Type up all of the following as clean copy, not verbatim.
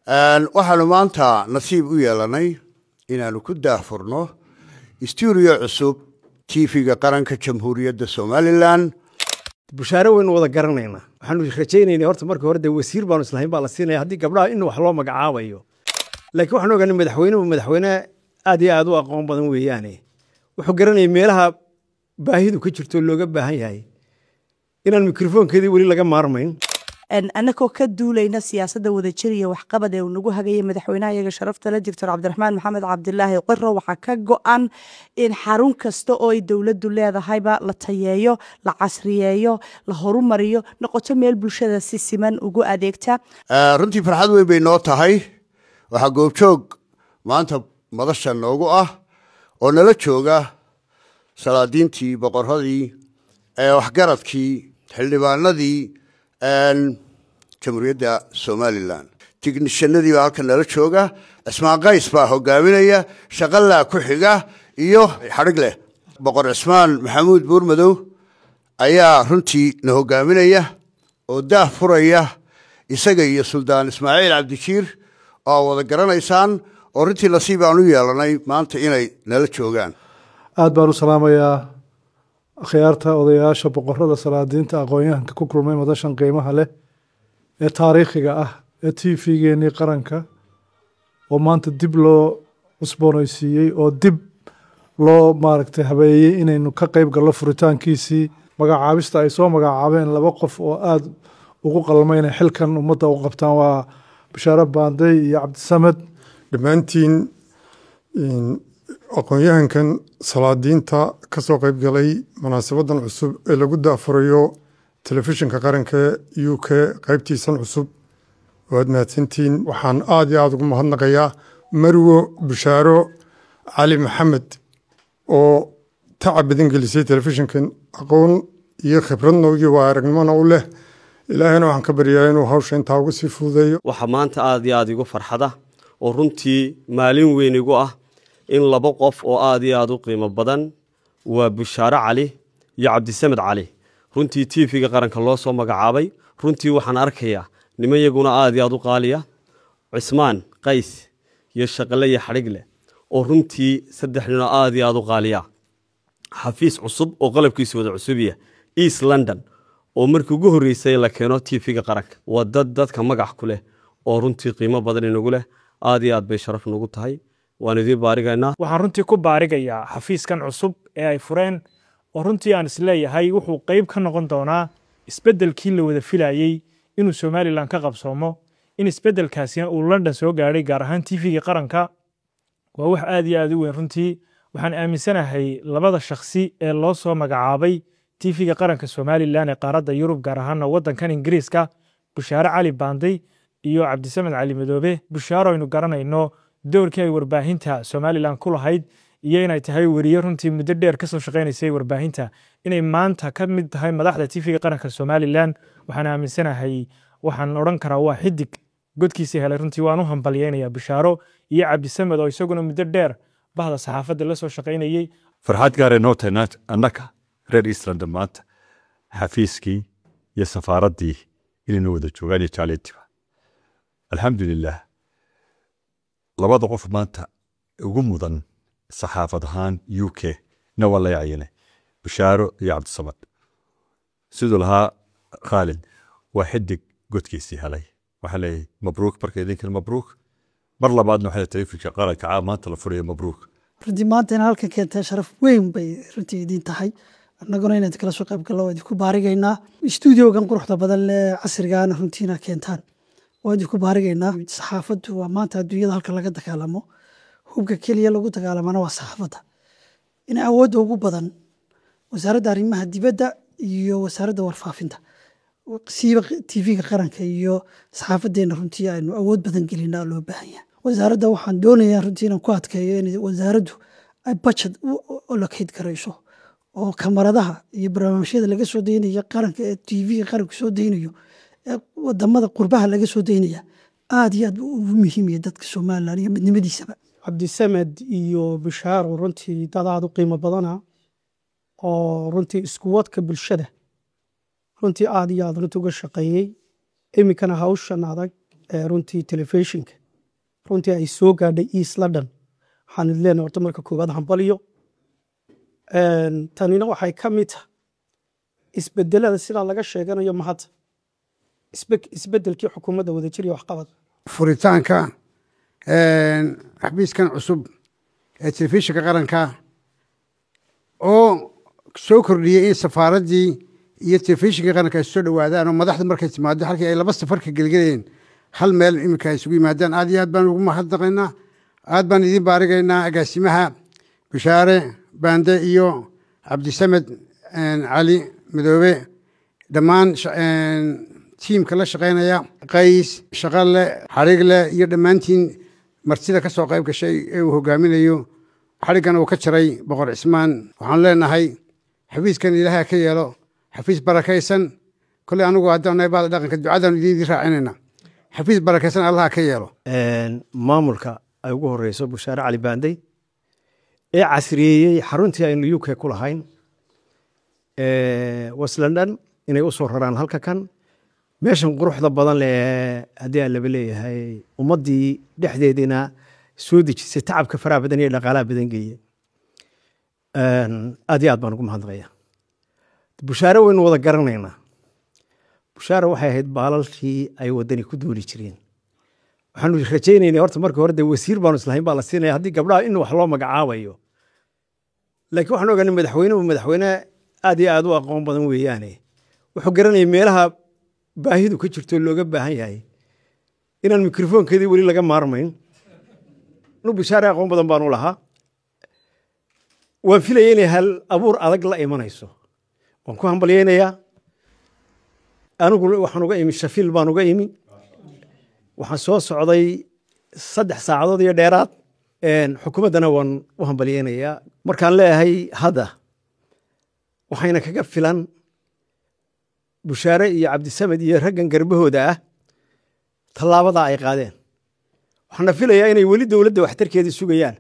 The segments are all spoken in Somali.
Waxaanu maanta nasiib u yeelanay inaanu ku daahfurno stuudiyo cusub TV-ga Qaranka Jamhuuriyadda Somalilan. Bushaare waynu wada garanaynaa. Waxaanu rajaynaynaa horta marka hore dee wasiir baanu islahayn baa la siinaya haddii gabdhaha in wax loo magacaabayo, laakiin waxaanu ogaanay madaxweynuhu madaxweyne aad iyo aad u aqoon badan weeyaane, wuxuu garanayay meelaha baahidu ka jirto looga baahan yahay inaan mikrofoonkeedii weli laga maarmayn. Annagoo ka duulayna siyaasadda wadajir iyo waxqabad ee uu nagu hagayay madaxweynaha iyaga sharafta la, Doctor Cabdiraxmaan Maxamed Cabdilaahi Ciro, waxaa ka go-an in xarun kasta oo ay dowladdu leedahayba la tayeeyo, la casriyeeyo, la horumariyo, noqoto meel bulshada si siman ugu adeegta. Runtii farxad weyn bay noo tahay. Waxaa goobjoog maanta madasha noogu ah oo nala jooga salaadiintii, boqoradii, waxgaradkii, xildhibaanadii Jamhuuriyadda Somalilan, tignishanadii baa halkan nala jooga. Cismaan Qays baa hogaaminaya, Shaqallaa ku xiga iyo Xadhig leh. Boqor Cismaan Maxamuud Buurmadow ayaa runtii na hogaaminaya oo daah furaya, isaga iyo Suldaan Ismaaciil Cabdijiir oo wada garanaysaan, oo runtii nasiib aan u yeelanay maanta inay nala joogaan. Aad baan u salaamayaa akhyaarta, odayaasha, boqorada, salaadiinta, aqoon-yahanka ku kulmay madashan qiimaha leh ee taariikhiga ah ee TV-geenii qaranka oo maanta dib loo cusboonaysiiyey oo dib loo maaragtay habeeyey inaynu ka qeyb gallo furitaankiisii. Magacaabista ay soo magacaabeen laba qof oo aada ugu qalmay inay xilkan ummadda u qabtaan waa Bashaare Baandey iyo Cabdisamed. Dhammaantiin aqoon-yahankan, salaadiinta ka soo qeyb galay munaasabaddan cusub ee lagu daafurayo Telefishinka Qaranka UK qeybtiisan cusub, waad mahadsantihiin. Waxaan aada iyo aada ugu mahadnaqayaa Marwo Bushaaro Cali Maxamed oo tacab badan gelisay telefishinkan, aqoon iyo khibradna iyo waa aragnimona u leh. Ilaahayna waxaan ka baryaa inuu hawsha intaa uga sii fududeeyo. Waxaa maanta aada iyo aada igu farxada oo runtii maalin weyn igu ah in laba qof oo aada iyo aada u qiimo badan, waa Bushaare Cali iyo Cabdisamed Cali, runtii TV-ga qaranka loo soo magacaabay. Runtii waxaan arkayaa niman yaguna aada iyo aada u qaaliya, Cismaan Qays iyo Shaqale iyo Xadhigle, oo runtii saddex ninoo aada iyo aada u qaaliya, xafiis cusub oo qalabkiisu wada cusubiya East London oo markii ugu horreysay la keeno TV-ga qaranka. Waa dad dadka magac ku leh oo runtii qiimo badan inagu leh. Aada iyo aad bay sharaf nagu tahay, waan idiin baarigaynaa. Waxaan runtii ku baarigayaa xafiiskan cusub ee ay fureen, oo runtii aan isleeyahay wuxuu qayb ka noqon doonaa isbeddelkii la wada filayey inuu Somalilan ka qabsoomo. In isbeddelkaasina uu London soo gaadhay, gaar ahaan TV-ga qaranka, waa wax aad iyo aad u weyn. Runtii waxaan aaminsanahay labada shakhsi ee loo soo magacaabay TV-ga qaranka Somalilan ee qaaradda Yurub, gaar ahaana waddankan Ingiriiska, Bushaare Cali Baanday iyo Cabdisamed Cali Madoobe. Bushaaro aynu garanayno doorkii ay warbaahinta Somalilan ku lahayd iyo inay tahay weriye runtii muddo dheer kasoo shaqaynaysay warbaahinta, inay maanta ka mid tahay madaxda TV-ga qaranka Somalilan, waxaan aaminsanahay, waxaan odhan karaa waa xidig godkiisii helay. Runtii waan u hambalyaynayaa Bushaaro iyo Cabdisamed oo isaguna muddo dheer bahda saxaafadda la soo shaqaynayey. Farxad gaaray noo tahay annaka reer East London maanta xafiiskii iyo safaaraddii inaynu wada joogaan iyo jaaliyadiiba, alxamdulilah. Labada qof maanta ugu mudan saxaafad ahaan UK na waa la yacayinay, Bashaaro iyo Cabdisamad. Siduu lahaa Khaalid, waa xidig godkiisii helay. Waxaa leeyahay mabruuk. Marka idinkana mabruuk mar labaadna waxaa Telefishinka Qaranka caa maanta la furayo, mabruuk. Runtii maanta in halkan keenteen sharaf weyn bay runtii idiin tahay, annaguna inaan kala soo qayb gallo waa idinku baarigaynaa. Stuudiogan quruxda badan leh casrigaana runtii inaad keentaan waa idinku baarigaynaa. Saxaafaddu waa maanta adduunyada halka laga dagaalamo, hubka keliya lagu dagaalamana waa saxaafadda. In awoodda ugu badan Wasaaradda Arrimaha Dibadda iyo Wasaaradda Warfaafinta, siiba TV-ga qaranka iyo saxaafaddeena, runtii aynu awood badan gelinaa loo baahan yahay. Wasaaradda waxaan doonayaa runtii inaan ku adkeeyo in wasaaraddu ay budget u allocate garayso oo kamaradaha iyo barnaamijyada laga soo daynayo qaranka ee TV-ga qaranku soo daynayo ee wadamada qurbaha laga soo daynaya aad iyo aad ugu muhiim yahay dadka Somalilan iyo midnimadiisaba. Cabdisamed iyo Bishaaro runtii dad aada u qiimo badana oo runtii iskuwadka bulshada runtii aada iyo aad runtii uga shaqeeyey, iminkana hawshan adag Runtii telefishinka runtii ay soo gaadhay East London, waxaan idin leenahay horta marka koowaad hambaliyo. Tanina waxay ka mid tahay isbedelada sidaa laga sheeganayo mahadda isbedelkii xukuumadda Wadajir iyo Waxqabad. Furitaanka xafiiskan cusub ee telefishinka qaranka oo soo kordhiyey in safaaraddii iyo telefishinka qaranka ay soo dhowaadaan, oo madaxda markay timaado halkii ay laba safar ka gelgelayeen hal meel iminka ay isugu yimaadaan, aad iyo aad baan ugu mahadnaqaynaa, aad baan idiin baarigaynaa. Agaasimaha Bishaare Baande iyo Cabdisamed Cali Madoobe, dhammaan tiimka la shaqaynaya, Qays, Shaqale, Xarigle iyo dhammaantiin martida ka soo qayb gashay ee uu hogaaminayo, xariggan uu ka jaray Boqor Cismaan, waxaan leenahay xafiiskan Ilaahay ka yeelo xafiis barakaysan. Kolley anigu haddaan nahay bahda dhaqanka, ducadaan idiin raacinayna, xafiis barakaysan Allaha ka yeelo. Maamulka ay ugu horeyso Bushaare Cali Baandey ee casriyeeyey xaruntii aynu UK ku lahayn West London inay u soo raraan halka kan, meeshan quruxda badan leh, haddii aan laba leeyahay ummaddii dhexdeediina soo dejisay, tacabka faraha badan iyo dhaqaalaha badan geeye, aad iyo aad baan ugu mahadnaqaya. Bushaare waynu wada garanaynaa. Bushaare waxay ahayd baalalkii ay waddani ku duuli jireen. Waxaanu rajaynaynay horta markii hore dee wasiir baanu islahayn baa la siinaya haddii gabdhaha in wax loo magacaabayo, laakiin waxaan ogaanay madaxweynuhu madaxweyne aad iyo aad u aqoon badan weeyaane, wuxuu garanayay meelaha baahidu ka jirto looga baahan yahay inaan mikrofoonkeedii weli laga maarmayn. Nu Bishaare aqoon badan baanu lahaa, waan filaya inay hal abuur adag la imanayso. Waan ku hambalyaynayaa. Anigu waxaan uga imi Shafiil baan uga imi, waxaan soo socday 3 saacadood iyo dheeraad. Xukuumaddana waan u hambalyaynayaa. Markaan leeyahay hadda waxayna kaga filan Bushaare iyo Cabdisamed iyo raggan garbahooda ah tallaabadaa ay qaadeen, waxaana filayaa inay weli dowladda waxtarkeedii sugayaan,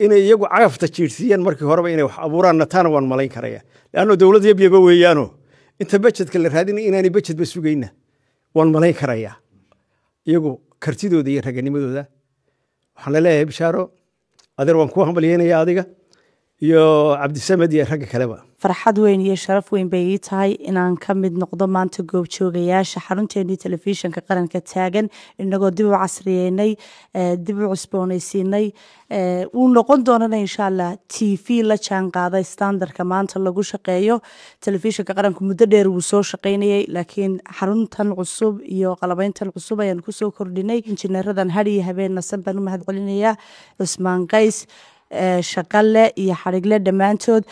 inay iyagu cagafta jiirsiiyeen markii horeba inay wax abuuraanna, taana waan malayn karaya, leanno dowlad yabyaba weeyaano inta bajedka la raadinay inaanay bajedba sugayna waan malayn karayaa. Iyagu kartidooda iyo raganimadooda waxaan la leeyahay, Bishaaro adeer, waan kuu hambalyeynaya adiga iyo Cabdisamed iyo ragga kaleba. Farxad weyn iyo sharaf weyn bay ii tahay inaan ka mid noqdo maanta goobjoogayaasha xarunteenii telefishinka qaranka taagan, inagoo dib u casriyeynay, dib u cusboonaysiinay, wuu noqon doonana insha Allah TV la jaan qaaday standardka maanta lagu shaqeeyo. Telefishinka qaranku muddo dheer wuu soo shaqeynayay, laakiin xaruntan cusub iyo qalabayntan cusub ayaan kusoo kordhinay. Injineeradan har iyo habeen nasan baan u mahad celinayaa, Cusmaan Qays, Shaqale iyo Xarigle, dhammaantood.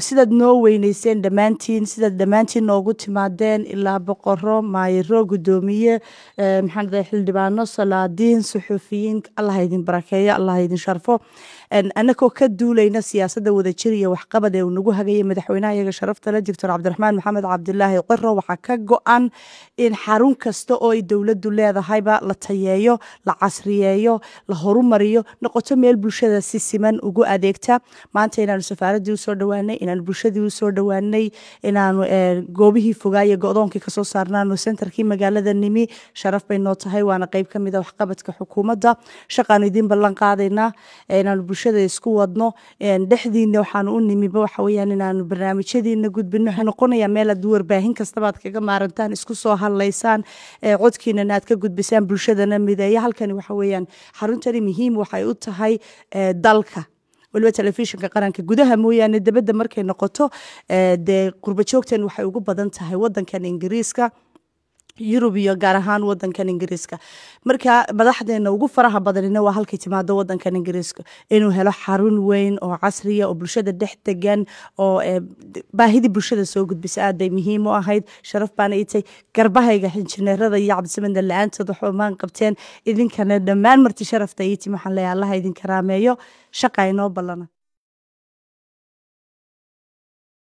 Sidaad noo weyneyseen dhammaantiin, sidaad dhammaantiin noogu timaadeen, ilaa boqoro, maayiro, guddoomiye, maxaan dhahay, xildhibaano, salaadiin, suxufiyiin, Allah idin barakeeyo, Allah idin sharfo. Anakoo ka duulayna siyaasadda Wadajir iyo Waxqabad ee uu nagu hagayay madaxweynaha iyaga sharafta leh Doctor Cabdiraxmaan Maxamed Cabdilaahi Ciro, waxaa ka go-an in xarun kasta oo ay dowladdu leedahayba la tayeeyo, la casriyeeyo, la horumariyo, noqoto meel bulshada si siman ugu adeegta. Maanta inaanu safaaraddii usoo dhowaanay, inaanu bulshadii usoo dhowaanay, inaanu goobihii fogaaye go-doonkii kasoo saarnaanu centerkii magaalada nimi, sharaf bay noo tahay, waana qeyb ka mid a waxqabadka xukuumadda. Shaqaanu idiin ballan qaadaynaa inaanu bulshada isku wadno dhexdiina. Waxaanu u nimiba waxa weeyaan inaanu barnaamijyadiina gudbino. Waxaa noqonayaa meel aad warbaahin kastaba aad kaga maarantaan, isku soo hadlaysaan, codkiinana aad ka gudbisaan, bulshadana mideeya. Halkani waxa weeyaan xaruntani muhiim waxay u tahay dalka, waliba telefishinka qaranka gudaha mooyaane dibadda markay noqoto, dee qurba joogtan waxay ugu badan tahay wadankan Ingiriiska, Yurub iyo gaar ahaan wadankan Ingiriiska. Marka madaxdeena ugu faraha badanina waa halkay timaado wadankan Ingiriiska. Inuu helo xarun weyn oo casriya oo bulshada dhex degan oo baahidii bulshada soo gudbisa aad bay muhiim u ahayd. Sharaf baana ii tahay. Garbahayga injineerada iyo Cabdisamedna la-aantood waxba maan qabteen. Idinkana dhammaan marti sharafta ii timi waxaan leeyahay Allaha idin karaameeyo. Shaqa inoo ballana.